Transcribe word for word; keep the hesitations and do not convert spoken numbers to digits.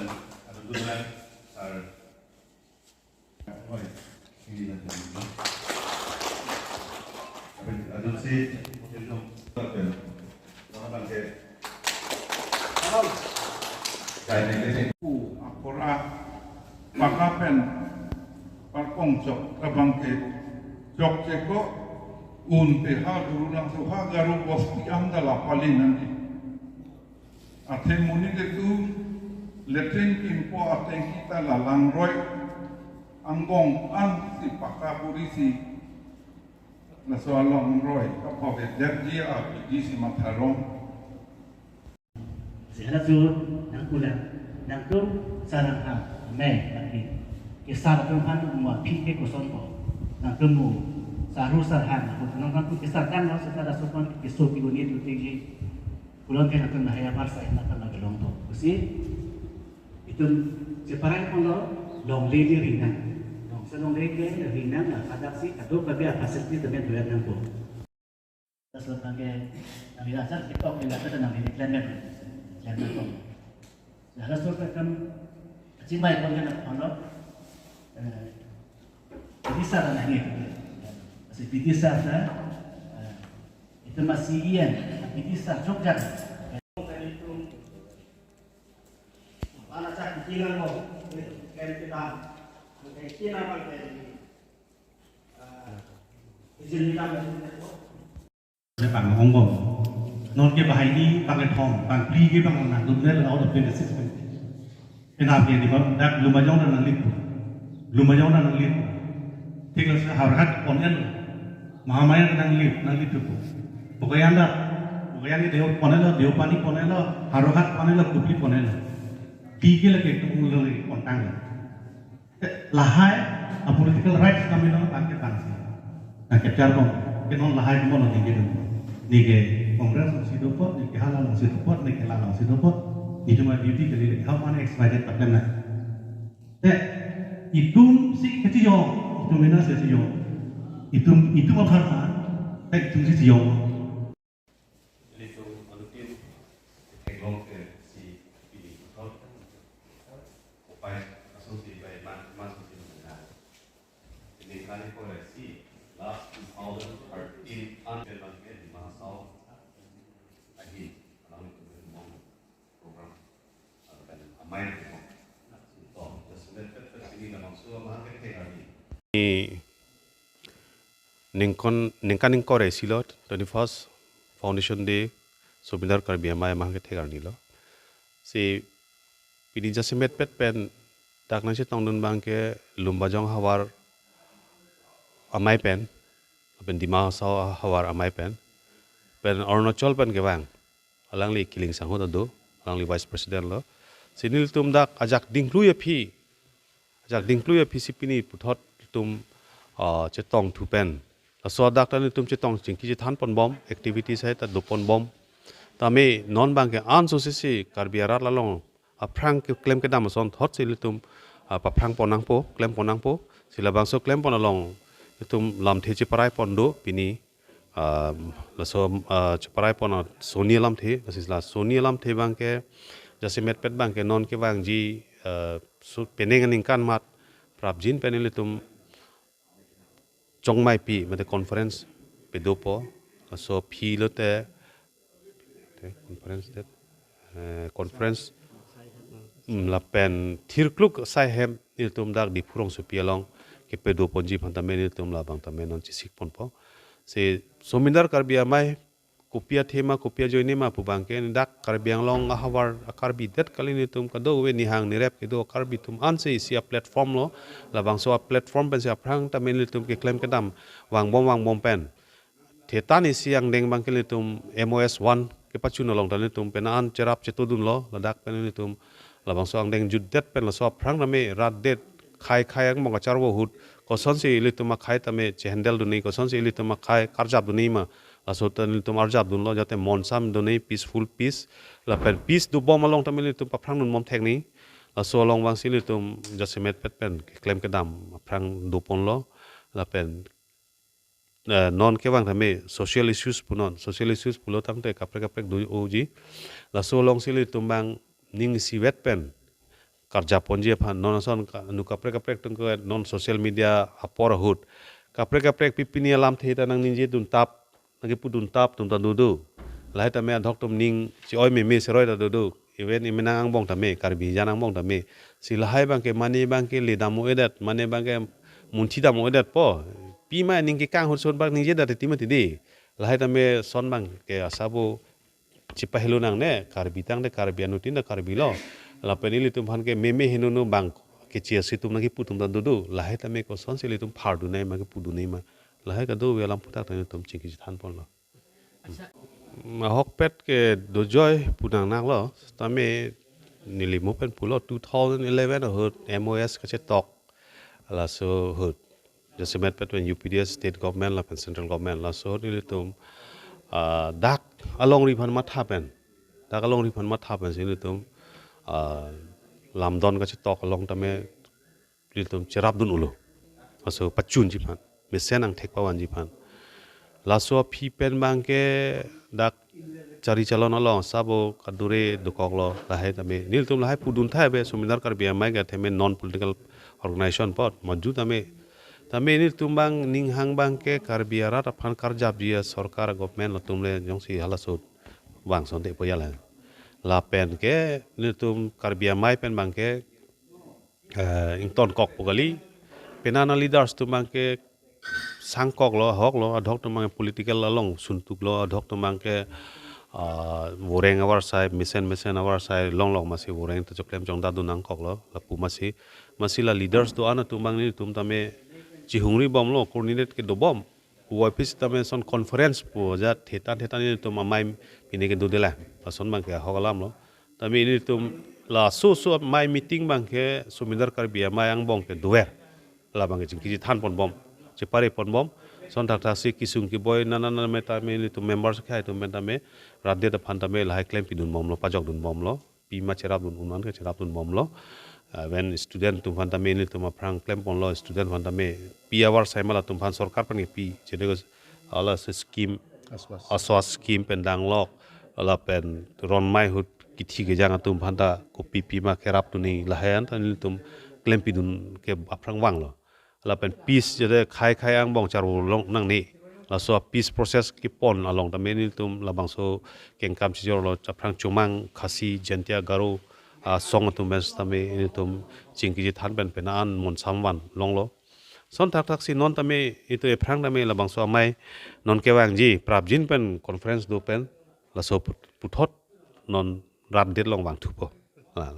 Adun dunai, sir. Oi, hindi lang din. Adun si, mga bangke. Pu, akora, paka pen, parkong chok, abangke, chokche ko, un te ha, Guru Langso ha, Garo Bosti ang dala pali nangji. Athe monit atum latrine kimpo ateng kita la langroi angbong an si paka puri si laso alangroi kapavedetji apiji si matharong. Sehara sur nangkulang nangtum sarang ham amei lagi. Kesar atum han mo aphi ke koson ko nangtum mo saru sarhan nangtum kesar kan lo setara sopon keso pigonit lutingji. Pulang ke nangtum nahaya bar sa ina kan lagi long to. Kusi itum separai pon lo longle di rinang. Long se longle ke rinang la padak si kadok kabe a facility temen doyan nangpo. Laso tangke nang ila sak TikTok ila kata nang ini klemmer. Klemmer pon. Laso kan kachimai pon kan pon lo. Eh, Bidisar na ini. Masih Bidisar na. Eh, Itu masih iyan, Bidisar Jogja. Mana cak bilang mo, kan kita, kan kita bang kan, ah, izin kita bang. Ne pang ongbom. Non ke banghini, bang kethom, bang phli ke bang nangdun ne out of twenty-six. Penap ke di ba, dak Lumbajong dan nanglip. Lumbajong dan nanglip. Thik lasi Howraghat pon-el. Mahamaya nanglip, nanglip thupo. Bokajan dak, Bokajan ke Deo pon-el, Deopani pon-el, Howraghat pon-el, Kopili pon-el. Thik ke lake tung lake pontang. Lahai a political rights kami nang bangke bangsi. Nang capture kong, ke non lahai kemon ningke dun. Ningke Congress si dopo, ningke hala lang si dopo, ningke la lang si dopo. Nelitum a duty kali lagi, how many X Y Z paklem na. Te, itum si kachijong, itum ina si chijong. Itum, itum apharman, te itum si chijong. Ilitum anutin theklong ke si pini puthot upai asonsi bai man man si pini na. Ini kali ko si last two thousand thirteen an ke bangke Dima Hasao ahin alam itu mong program akan amai ko. To, just let let let ini na mangsu amang ke kali. Ningkon, ningkan ingkoi ra isi lo, twenty-first Foundation Day, Somindar Karbi Amei amahang kethek arni lo. Si pini jasemet pet pen, dak nangchetongdun bangke Lumbajong havar amei pen, pen Dima Hasao havar amei pen, pen Arunachal pen kevang. Alangli Killing Sangho ta do, alangli Vice President lo. Si nelitum dak ajak dingklui aphi, ajak dingklui aphi si pini puthot itum, ah, chetongthu pen. Laso adak ta nelitum chetong chingki chethan ponbom, activities hai ta do ponbom. Tame non bangke anso sisi Karbi arat along aphrang keklem kedam asonthot si ilitum, ah, paphrang pon nangpo, klem pon nangpo. Si labangso klem pon along itum lamthe cheparai pon do pini. Ah, laso, ah, cheparai pon a soni alamthe, lasi la soni alamthe bangke, jasemet pet bangke non kevangji, ah, su penang aningkan mat, prapjin pen ilitum chongmaipi, mate conference pedopo, laso aphi lote, te conference det, eh, conference, mm, lapen thirkluk asai hem nelitum dak Diphu rongsopi along kepedo ponji aphan tame nelitum labang tame non chesik ponpo. Si Somindar Karbi Amei kopi athema, kopi ajoine ma pu bangke dak Karbi Anglong ahavar a-Karbi det kali, nelitum kadokave nihang nirep kedo Karbi atum ansi isi a-platform lo, labangso a-platform pensi aphrang tame nelitum keklem kedam vangbom vangbom pen. Thetan isi angdeng bangke nelitum M O S one kepachun along ta nelitum pen an cherap chetodunlo, ladak pen nelitum labangso angdeng jutdet pen laso aphrang tame rat det khai khai angbong kacharvo ahut kosonsi ilitum akhai tame che-handle dun nangji, kosonsi ilitum akhai karjap dun nangji ma, laso ta nelitum arjap dunlo, jate monsam dun nangji, peaceful peace, lapen peace dobom along tame nelitum paphrang dunbom thek nangji, laso along vangsi nelitum jasemet pet pen keklem kedam aphrang do ponlo, lapen eh, non kevang tame social issues punon, social issues pulo tangte kaprek kaprek do-oji. Laso alongsi ilitum bang ning isivet pen, karjap ponji aphan, non ason ka-, nu kaprek kaprek atum ke non social media apor ahut kaprek kaprek pi pini alamthe ta nangningje duntap, nangkipu duntap atum ta dodo. Lahai tame adhok atum ning chi-oi meme seroi ta dodo. Even imenang angbong tame, Karbi jan angbong tame, si lahai abangke mane abangke le dam-o-edet, mane abangke munthi dam-o-edetpo. Pima ning kekang ahut son abang ningjedet ti mati di. Lahai tame son abangke asabo chipahelo nangne, Karbi tangte Karbi, anuttin ta Karbi lo. Lapen ilitum aphan ke meme henono abang keche asi atum nangkipu atum ta dodo. Lahai tame kosonsi ilitum phardun-ei ma, kepudun-ei ma, lahai kadokave alam aphuthak ta nelitum chingki chethan ponlo. Ahokpet ke dojoi pu nangnanglo, tame neli mo pen pulo, two thousand eleven ahut M O S kachetok, laso ahut jasemet pet pen U P D S state government lapen central government, laso ahut nelitum, ah, dak alongri aphan matha pen, dak alongri aphan matha pensi nelitum, ah, lamdon kachetok along tame nelitum cherapdun-olo. Laso pachunji aphan, mesen angthek pavanji aphan. Laso aphi pen abangke dak chari chalon along asabo kadure dokoklo, lahai tame nelitum lahai pudun thai be, Somidar Karbi Amei ke athema non political organization apot maju tame, tame nelitum abang ninghang abangke Karbi arat aphan karjapji asorkar, government latum le jongsi halaso abang asonte po ya la. Lapen ke nelitum Karbi Amei pen abangke, eh, ingtonkokpo kali. Penang a-leaders atum abangke sangkoklo, ahoklo, adhok atum abangke political along suntuklo, adhok atum abangke, ah, voreng avarsai, mesen mesen avarsai longlok masi voreng ta choklem chongdadun nangkoklo, lapu masi, masi la leaders do-an atum abang nelitum tame chihungri bomlo, coordinate kedo bom. Pu aphi sitame son conference pu ajat thetan thetan nelitum amei pine kedo dela. Lason abangke ahok alamlo. Tame nelitum laso so amei meeting abangke Somidar Karbi Amei angbong ke dover. La abangke chingki chethan pon bom, chepare pon bom. Son thakthaksi kesung keboi nana nana me tame nelitum members akhei atum pen tame rat det aphan tame lahai klempidun bomlo, pajokdun bomlo. Pima cherapdun-un-an ke cherapdun bomlo. Ah, even student atum aphan tame nelitum aphrang klem ponlo, student aphan tame pi avarsai ma latum aphan sorkar pen kepi, chede ko ala se scheme, ASVAS. ASVAS scheme pen danglok, lapen ron amei ahut kithi kejang atum aphan ta kopi pima kerapdun-i, lahai an ta nelitum klempidun ke aphrang vanglo. Lapen peace, jede khei khei angbong charvo long nangne. Laso peace process kepon along tame nelitum labangso kengkam chijorlo, aphrang Chomang, Khasi, Jaintia, Garo asong atum pen tame nelitum chingki chethan pen penang an monsam van longlo. Son thakthaksi non tame itum aphrang tame labangso amei non kevangji prapjin pen conference do pen laso put-, puthot non rat det along vangthupo. Ah.